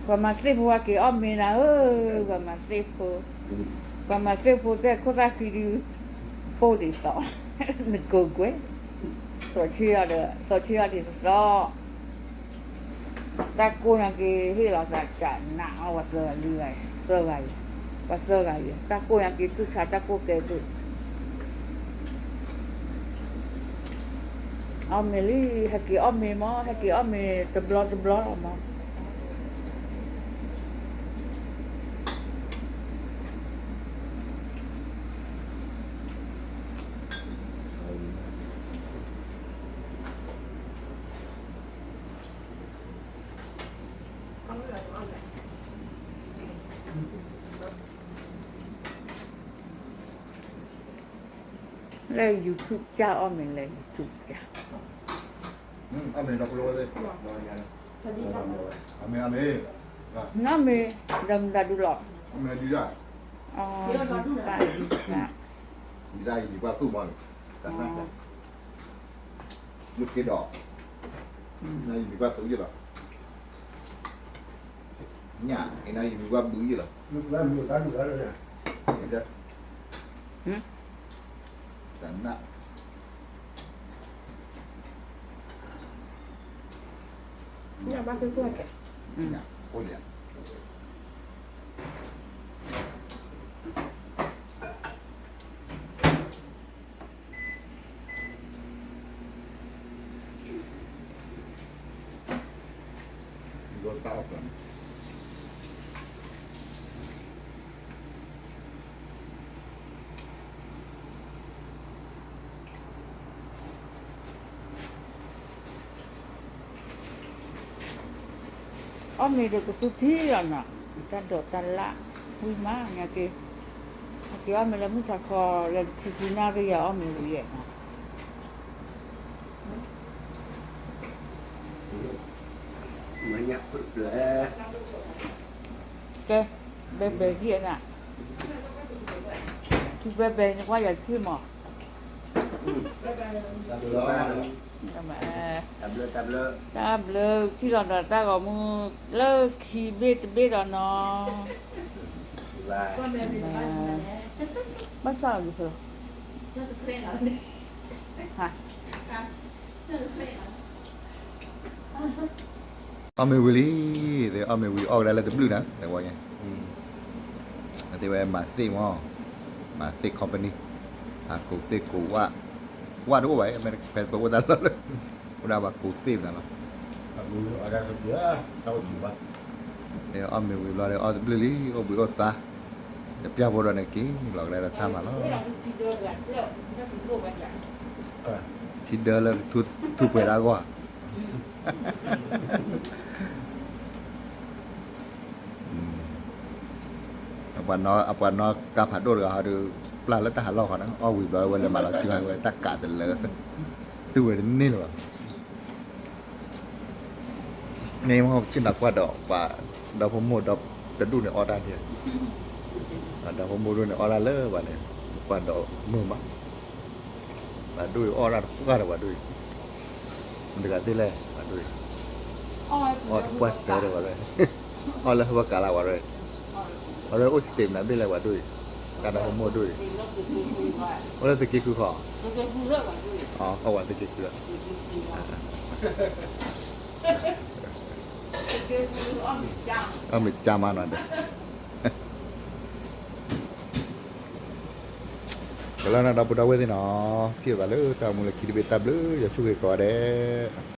ပှၤမၤသ့ၣ်ဖိဟဲက့ၤအီၣ်မ့ၤနၤဧၢ, ပှၤမၤသ့ၣ်ဖိ, ပှၤမၤသ့ၣ်ဖိတဲခိၣ်သၣ်ဃံဒုး, ဖိဒ်သိး, နကိးကွဲ, စီၤဆ့အီၤဒီး စီၤဆ့အီၤဒ်သိး, တၢ်ကိၢ်ညါက့ၤဟ့ၣ်လီၤသးကနးအီၤ ပှၤသၢဂၤလံ, သၢဂၤအံၤ, ပှၤသၢဂၤအံၤ တၢ်ကိၢ်ညါက့ၤတူၢ်ဆါတၢ်ကိၢ်ကဲသုး အီၣ်မ့ၤလံ, ဟဲက့ၤအီၣ်မ့ၤမး, ဟဲက့ၤအီၣ်မ့ၤတဘျီတဘျီလီၤမး. လၢ YouTube ကၢ်အီၣ်မ့ၤလၢ YouTube ကၢ်, အီၣ်မ့ၤဒီးကျိဝဲသ့ၣ်, အမ့ၢ်, အမ့ၢ်, နီၢ်မ့ၢ်, ဒီးမတၤဒုလီၤ, အမ့ၢ်ဒုဒၣ်, ဒုဒၣ်, ဒုဒၣ်အံၤ ဒုဘၣ်သူၣ်မီၢ်န့ၣ်, ယက့ၤဒီး, နယမံၤဘၣ်သူယလီၤ, ညၣ်, နယမံၤဘၣ်ဘုယလီၤ, တနၢ်, ညၣ်ဘၣ်သူၣ်, အိၣ်လံ အီၣ်မ့ၤဒီးကသူထံလီၤနီၤ, တၢ်ဒိးတၢ်လၣ်, ဝံၤမးညါက့ၤ, ဟဲက့ၤအီၣ်မ့ၤလၢမုၢ်ဆါခီ, လၢထံဆူနၣ်ရံၣ်ယၤအီၣ်မ့ၤဝံၤယဲနီၤ. ကဲ, ဘဲဘဲယဲနၤ, ထူဘဲဘဲနကွၢ်ယၤထံၣ်မး, တၢ်ဘျုး, တၢ်ဘျုး, တၢ်ဘျုးထံၣ်လီၤဒီးတၢ်ဂီၤမူ, လၢခံဘ့ၣ်တဘ့ၣ်ဒီးနီၤ, ဘၣ်ဆၣ်လီၤ, အီၣ်မ့ၤဝံၤလံ, အီၣ်မ့ၤဝံၤအီၣ်ကဒါလၢတဘျုးနၤ, တဲဝဲ, တဲဝဲမၤသ့ၣ်မး, မၤသ့ၣ် company, အကိးသ့ၣ်ကိးဝၣ်, ဝၣ်တအိၣ်ဘၣ်, ဖဲပအိၣ်တၢ်လီၢ်လၢ, အိၣ်ဒၣ်ဘၣ်ကိးသ့ၣ်မးလီၤ, အီၣ်မ့ၤဝံၤဘျီဒီးအီၣ်တဘျုးလံ, အိၣ်ဘှံးအိၣ်သါ, တပျၢ်ဖိဒီးန့ၣ်က့ၤလီၤကဒါဒီးထါမးလီၤ. ထံဒၢလၢကထူပှဲၤဒၣ်အဂီၢ်, အပှၤနီၢ်ကါဖးဒိၣ်တဂၤဟီဒီး, ပျၢ်လၢတၢ်ဟးလီၢ်ဃီန့ၣ် အီၣ်ဝံၤဘျီဝဲလဲၤမၤလီၤစုၤဝဲတၢ်ကးတလၢ, တူၢ်ဝဲတန့ၢ်လၢၤဘၣ်. မ့ၢ်မ့ၢ်ဆ့ၣ်နီၤကွၢ်ဒီး ပှၤဒီဖိမိၢ်ဒီတဒူၣ်န့ၣ်အီၣ်တၢ်ဒဲ, ဒီဖိမိၢ်ဒိၣ်န့ၣ်အီၣ်တၢ်လၢပှၤန့ၣ်, ကွၢ်ဒီးမုာ်မး, ပှၤဒိၣ်အံၤအီၣ်တၢ်တပှၢ်ဒီးပှၤဒိၣ်အံၤ, မတၤတဂၤသ့လဲၣ်ပှၤဒိၣ်အံၤ, အီၣ်တပှၢ်တၢ်ဒီးပှၤဒိၣ်, အီၣ်လၢဟၢဘၣ်ကးလၢပှၤဒိၣ်အံၤ, ပှၤဒိၣ်အိၣ်စတ့းမနၤဘ့ၣ်လဲၣ်ပှၤဒိၣ်အံၤ, တၢ်ဒီဖိမိၢ်ဒိၣ်အံၤ, အိၣ်လၢသုးက့ဃုခီ, အီၣ်ဝဲသုးက့ဃု, အီၣ်မ့ၢ်ကၢ်မးနီၤဒီး ကလၢနဒီပုၢ်ဒီဝဲၢ်သ့ၣ်နီၤ, ထံၣ်လိာ်သးလၢတၢ်အိၣ်မူလၢခံတဘ့ၣ်တၢ်ဘျုး ယွၤဆိၣ်ဂ့ၤကိးဂၤဒဲး.